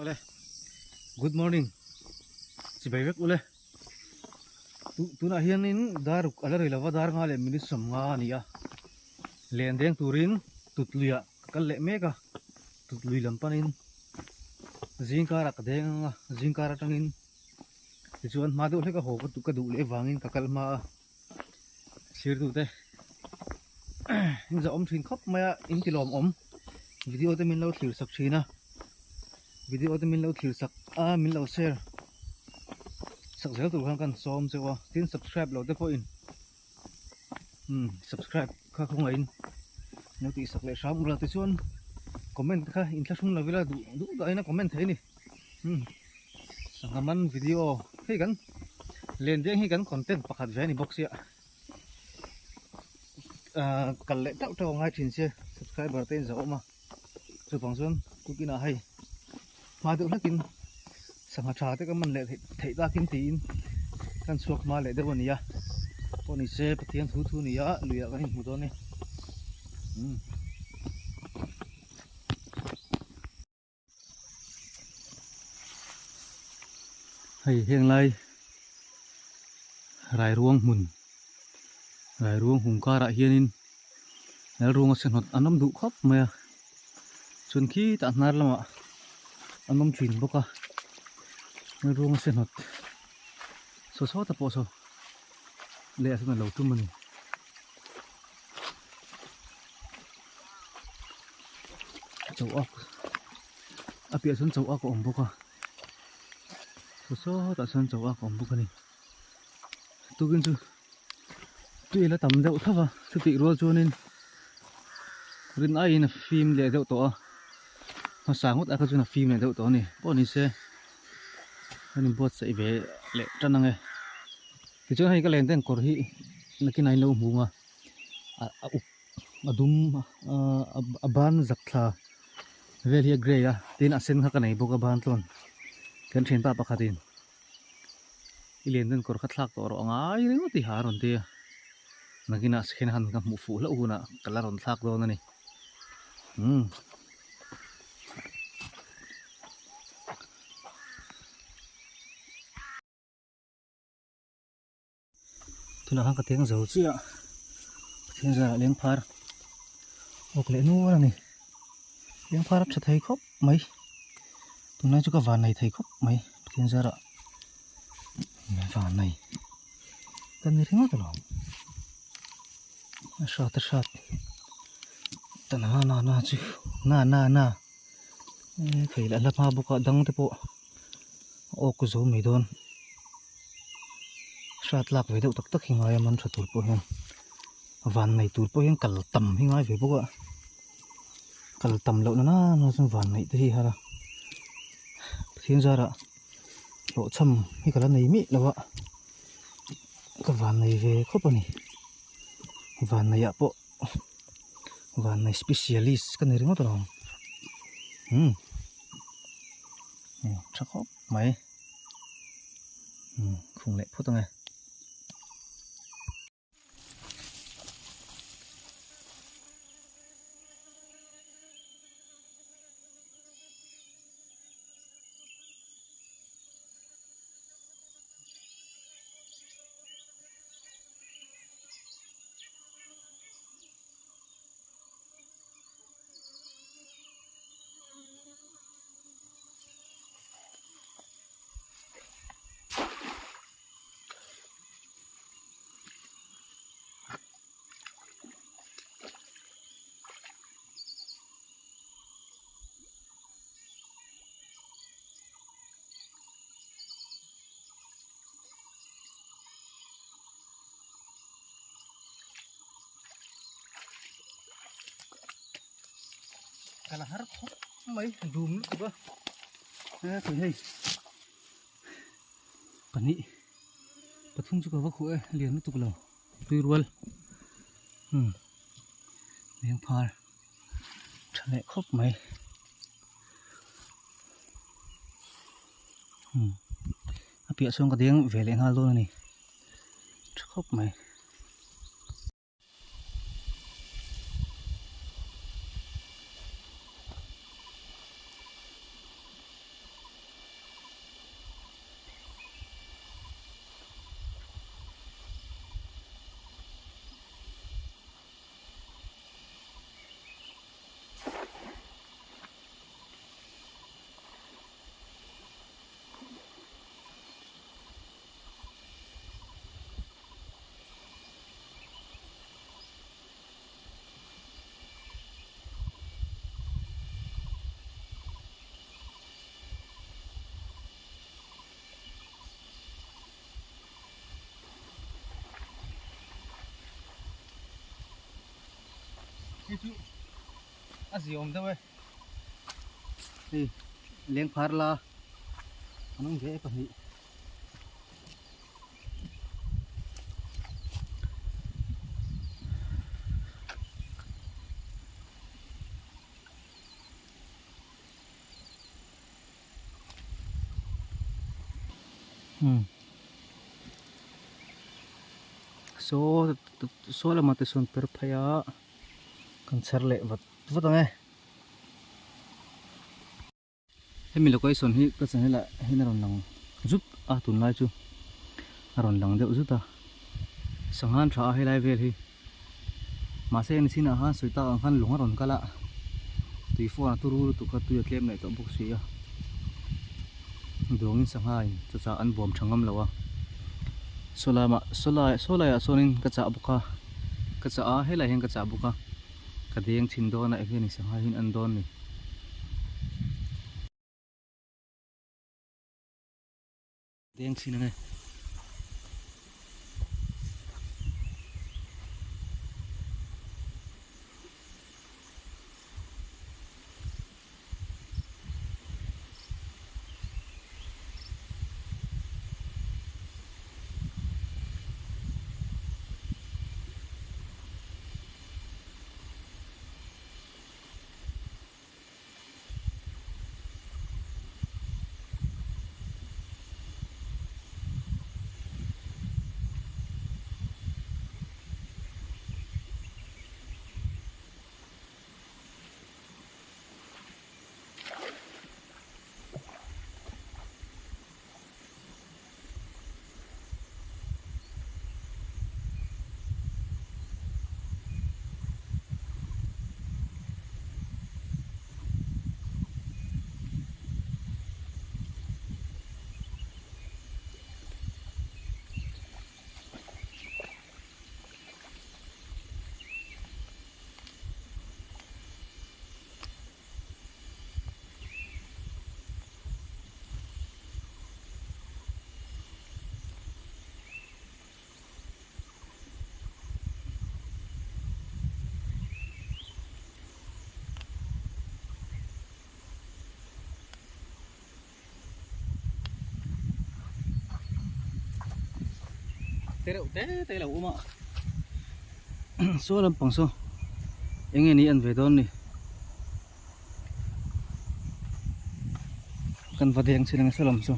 Awle good morning chibai vek ule tunah hianin dar ruk ala rei lova dar nga leh minute 50 a ni a len deng turin tut luiah ka kal leh mek a tut lui lam panin zing karah ka deng ang a zing kar atangin tichuan hma deuh hlek a haw ka duh leh vangin ka kal hma a thirtute in zahawm thin khawp mai a in ti lawmawm video te min lo thlir sak thin a video te min lo thlir sak a min lo share sak zel tur khan kan sawm cheu a tin subscribe lo te pawhin umm subscribe kha khawngaihin lo tih sak leh hram ula tichuan comment kha inthlahrung lo ila duh duh dahin a comment thei a ni umm sangha man video hei kan len deng hi kan content pakhat ve a ni bawk sia ahh kal leh tauh tauh a ngai thin sia subscriber te in zauh awm a chuvang chuan tukin ah hei hma deuh hlekin sangha tha te ka man leh theih takin tiin kan chhuak hma leh deuh a ni a pawh ni se Pathian thu thu a ni a luiah kan inhmu dawn a ni umm. Hei heng lai Rairuang hmun Rairuang hung karah hianin Lalruanga se hnawt an awm duh khawp mai a chuan khitah hnar lamah an awm thin bawk a Lalruanga se hnawt saw saw ta pawh saw leh ah chuan a lo tum a ni. Chaw ak a piah chuan chaw ak a awm bawk a saw sawtah chuan chaw ak a awm bawk a ni tukin chu tui la tam deuh thlap a chutih rual chuanin rin aiin a fim leh deuh tawh a hmasa ngawt ah kha chuan a fim leh deuh tawh a ni pawh ni se kan inbuatsaih ve leh tan ang e tichuan hei ka len ten kawr hi nakin ah in lo hmu ang a a uk a dum a ban zak thla vel hi a grey a tin a sen kha ka nei bawk a ban tlawn kan thianpa pakhatin i len dan kawr kha thlak tawh rawh angai ringawt i ha a rawn ti a nakinah second hand ka hmuh fuh hlauh hunah ka la rawn thlak dawn a ni umm. Tunah khan ka teng zo chiah Pathian zarah leng phar awk leh nual a ni leng phar a tha thei khawp mai tunlai chu ka van nei thei khawp mai Pathian zarah van nei ka ni ringawt alawm a hrat a hrat ta na na na chu na na na thei leh a hla hma bawk a dang te pawh a awk zo mai dawn. Hrat lak ve deuh tak tak hi ngai a man tha tur pawh hian van nei tur pawh hian kal tam hi ngai ve bawk a kal tam loh na na chuan van neih te hi har a Pathian zarah hlawhchham hi ka la nei miah lo a ka van nei ve khawp a ni van neih ah pawh van nei specialist ka ni ringawt alawm umm tha khawp mai. Khung leh phawt ang e. Ka la har khawp mai dum lutuk a he tui hei pahnih pathum chu ka va khuh e lian lutuk lo tui rual umm leng phar tha leh khawp mai umm a piah sawn ka deng ve leh nghal dawn a ni tha khawp mai. chu a ziawm deuh e. Hei leng phar la an awm ve e pahnih. Saw saw lamah te sawn per phei a kan chher leh vat vat ang e. Hemi location hi ka channel ah hian a rawn lang zut a tunlai chu a rawn lang deuh zut a sanghan tha a helai vel hi mahse hemi chinah khan sawi tak ang khan lung a rawn kal a tui phone a turu lutuk a tui a tlem leh tawh bawk si a duangin sangha in chu chah an bawm tha ngam lo a saw lamah saw lai saw laiah sawnin ka chah bawk a ka chah a helaiah hian ka chah bawk a. Ka deng thin dawn a eng nge ni sangha hian an dawn ni. Deng thin ang e. Te reuh te te lo awm a saw lampang saw eng nge ni an ve dawn ni kan va deng chin ang saw lam chu.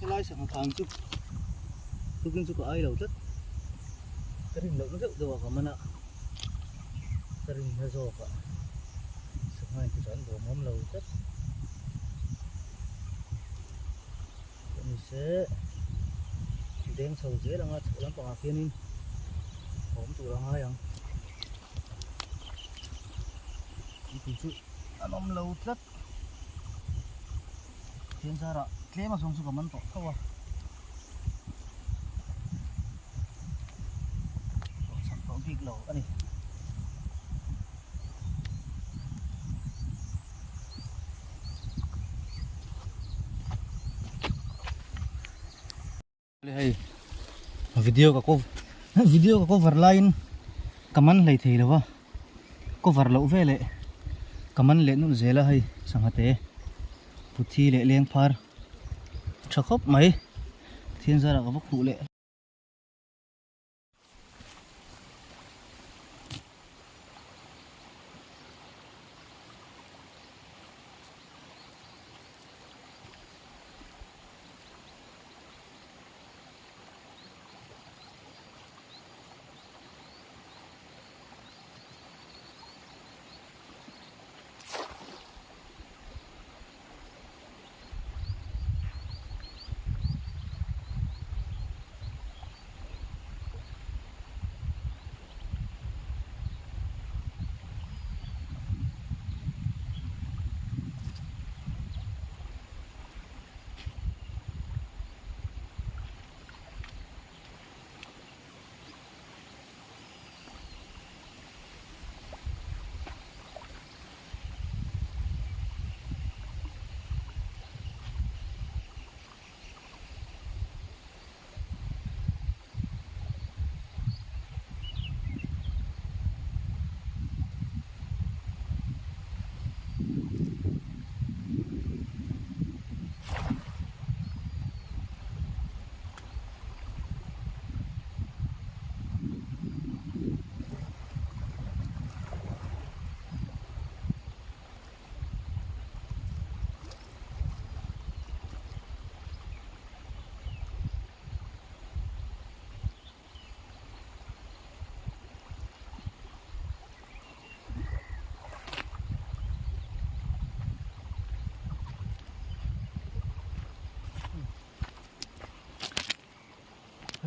Helai sangha thang chu tukin chu ka ai lo tlat ka rin loh na deuh deuh a ka man a ka rin na zawk a sangha in chu an bawm awm lo tlat ni se deng chho zel anga chhoh lampangah khianin awm tur a ngai ang tih chu an awm lo tlat. Thian zarah tlem a zawng chu ka man tawh tho a. Tawh chak tawh bik lo a ni. Hei video ka cover video ka cover laiin ka man hlei thei lo va cover loh ve leh ka man leh nulh zel a hei sangha te puthi leh leng phar tha khawp mai thian zarah ka va khuh leh.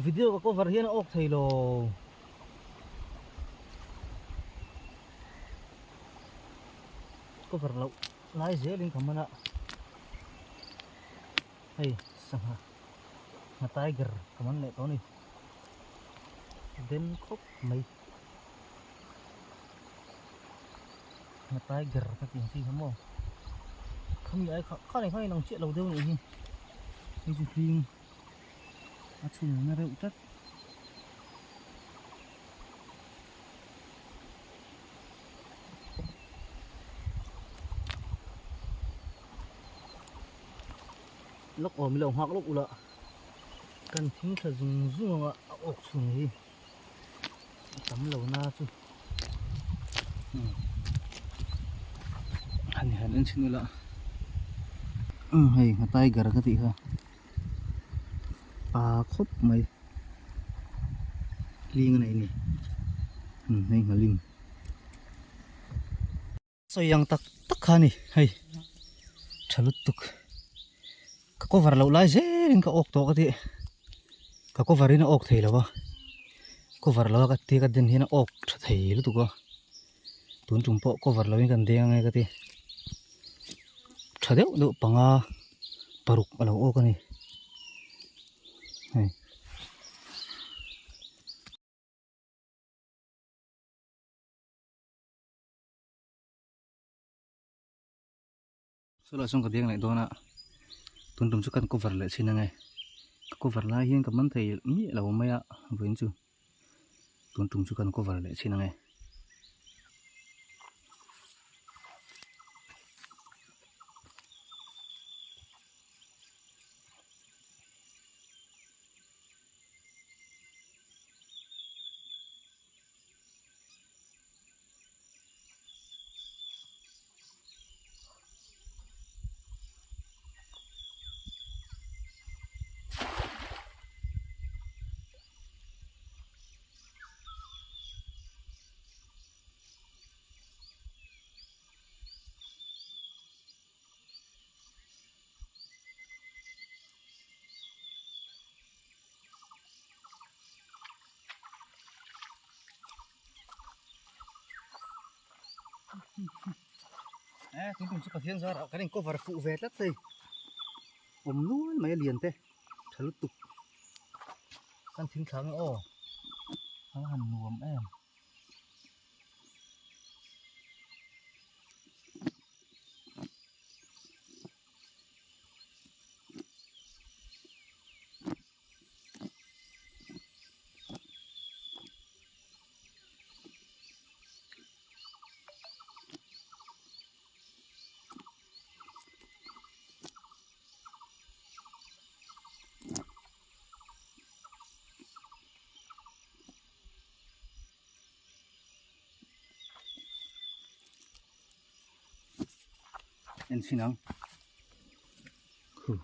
Video ka cover hian a awk thei lo. Cover loh lai zelin ka man a. Hei sangha ngha tiger ka man leh tawh a ni. Den khawp mai. Ngha tiger ka tih ang chi kha maw. Khami ai kha kha nei kha inang chiah lo deuh a nih hi. Hei chu hling a chhun na reuh tlat. Lawk awm ilo nghak lawk ula kan thing thla zung zung anga a awk chhung hi a tam lo na chu han han en chhin ula umm hei a tiger ka tih kha pa khawp mai hling a nei a ni umm hei nghalim. Sawi ang tak tak kha a ni hei tha lutuk ka cover loh lai zelin ka awk tawh ka tih ka cover in a awk thei lo a cover lo a ka tia ka den hian a awk tha thei lutuk a tun tum pawh cover lo in kan deng ange ka ti tha deuh deuh panga paruk a lo awk a ni hei. Sawlai chuan ka deng leh dawn a tun tum chu kan cover leh chhin ange ka cover lai hian ka man thei miah lo mai a vawiin chu tun tum chu kan cover leh chhin ange. Eh, tun tum chu Pathian zarah kan in cover fuh ve tlat thei. Awm nual mai a lian te, tha lutuk. Kan thing thla nge aw. A han nuam em. En chhin ang khu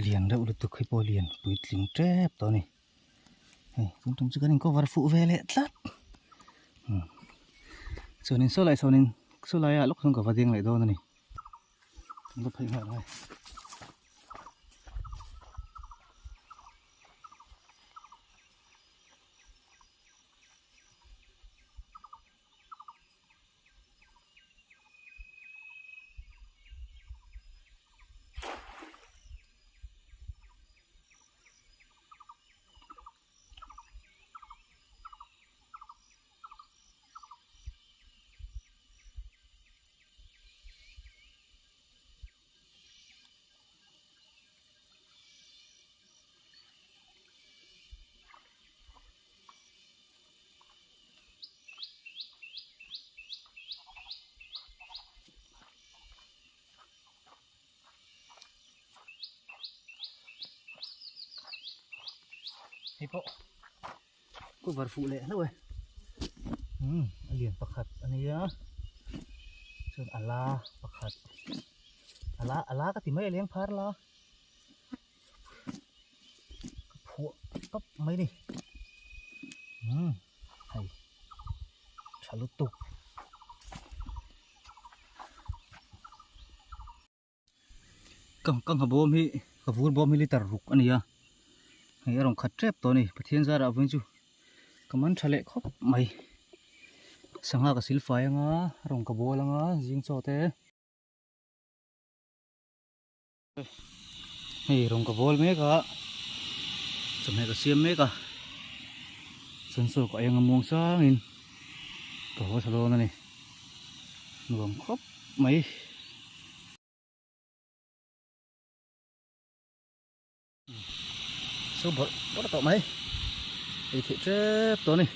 lian deuh lutuk hi pawh lian puitling tep tawh a ni hei tun tum chu kan in cover fuh ve leh tlat chuanin saw lai sawnin saw laiah lawk sawn ka va deng leh dawn a ni kan va phei nghal ang e. Hei pawh cover fuh leh hlauh e umm a lian pakhat a nia chuan a la pakhat a la a la ka ti mai a leng phar la ka phuah tawp mai ni umm hei tha lutuk. Ka ka ngha bawm hi ka vur bawm hi liter ruk a ni a. Hei a rawn khat tep tawh a ni Pathian zarah vawiin chu ka man tha leh khawp mai sangha ka silfai anga a rawn ka bawl anga zing chaw te. Hei rawn ka bawl mek a chawhmeh ka siam mek a chuan saw ka eng a muang sangin ka haw thla dawn a ni nuam khawp mai. So bawrh bawrh tawh mai ei theih tep tawh a ni.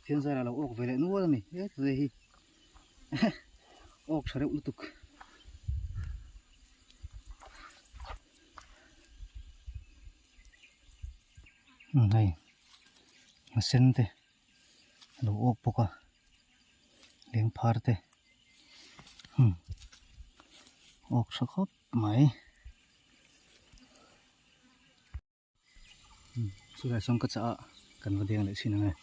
Pathian zarah lo awk ve leh nual a ni he tute hi awk tha reuh lutuk. Hei a sen te a lo awk bawk a leng phar te awk tha khawp mai. Chulai sawn ka chah a kan va deng leh thin ang e.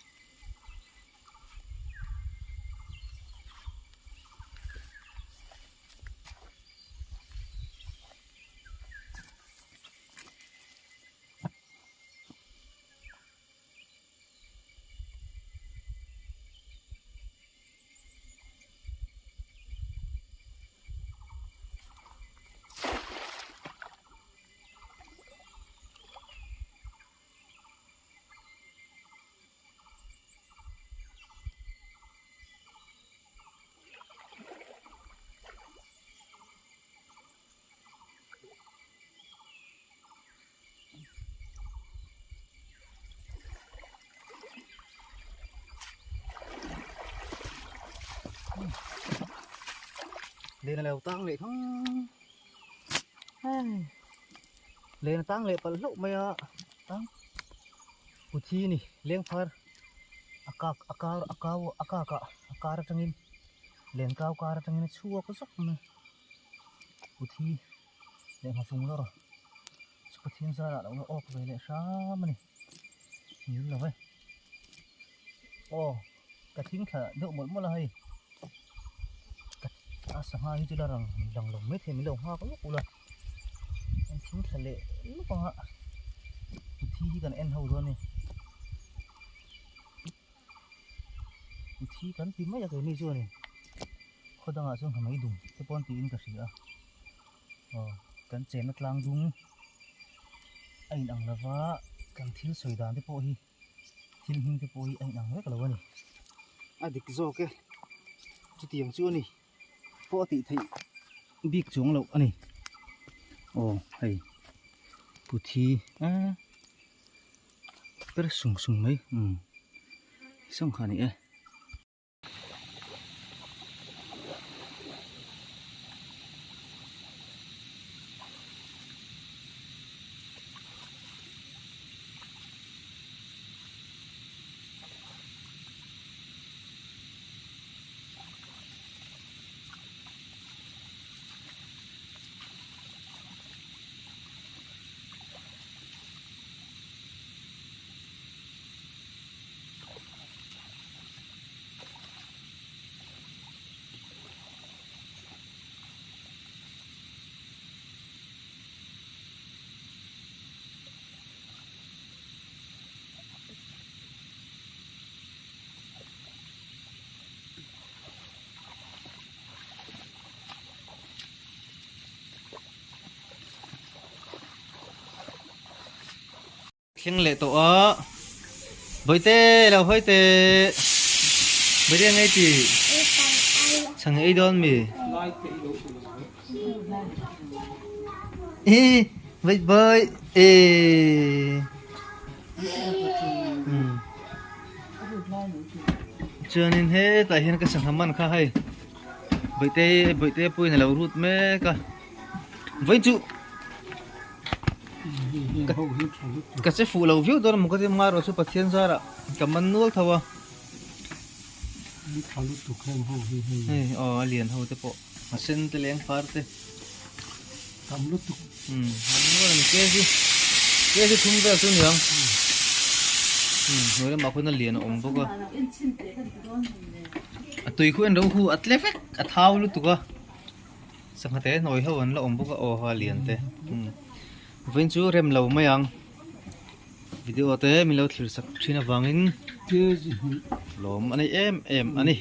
Lên là leo tang leh thang Len a tang leh palh hlauh mai a tang puthi a ni leng phar a kak a kar a kau a kak ah a kar atangin len kau kar atangin a chhuak zawk mai puthi leh nghafung lawr chu Pathian zarah lo la awk ve leh hram a ni ngil lo e aw ka thing thla deuh mawlh mawlh a hei. A sangha hi chu la rang lang lo mai thei min lo nghak lawk ula an thing thla leh lawk ang a thi hi kan en ho dawn a ni thi kan ti mai a keini chuanin khaw dangah chuan hmei dum te pawh an tiin ka hria a aw kan chenna tlang dung a inang lova kan thil sawi dan te pawh hi. Thil hming te pawh hi a inang vek lo a ni. A dik zawk e. Chutiang chu a ni. Pawh a tih theih bik chuang loh a ni. Aw hei puthi eh per sung sung mai umm sawng kha a ni e. Thleng leh tawh a Bawihte lo hawi teh Bawihte ngei ti chhang ei dawn mi Ih bye bye e Chuanin hetah hian ka sangha man kha hei Bawihte bawihte pawhin a lo rut mek a Vawiin chu Ka che fuh lo viau dawn a maw ka ti hma erawh chu Pathian zarah ka man nual tho a. Hei aw a lian ho te pawh a sen te leng far te. Tam lutuk. Um man nual a ni kg kg thum vel chu niang. Um hnuai lamah khuan a lian a awm bawk a. A tui khu en ro hu a tle vek a thau lutuk a. Sangha te hnawi ho an la awm bawk a aw ha lian te vawiin chu rem lo mai ang video te min lo thlir sak thin avangin lawm a nei em em a ni.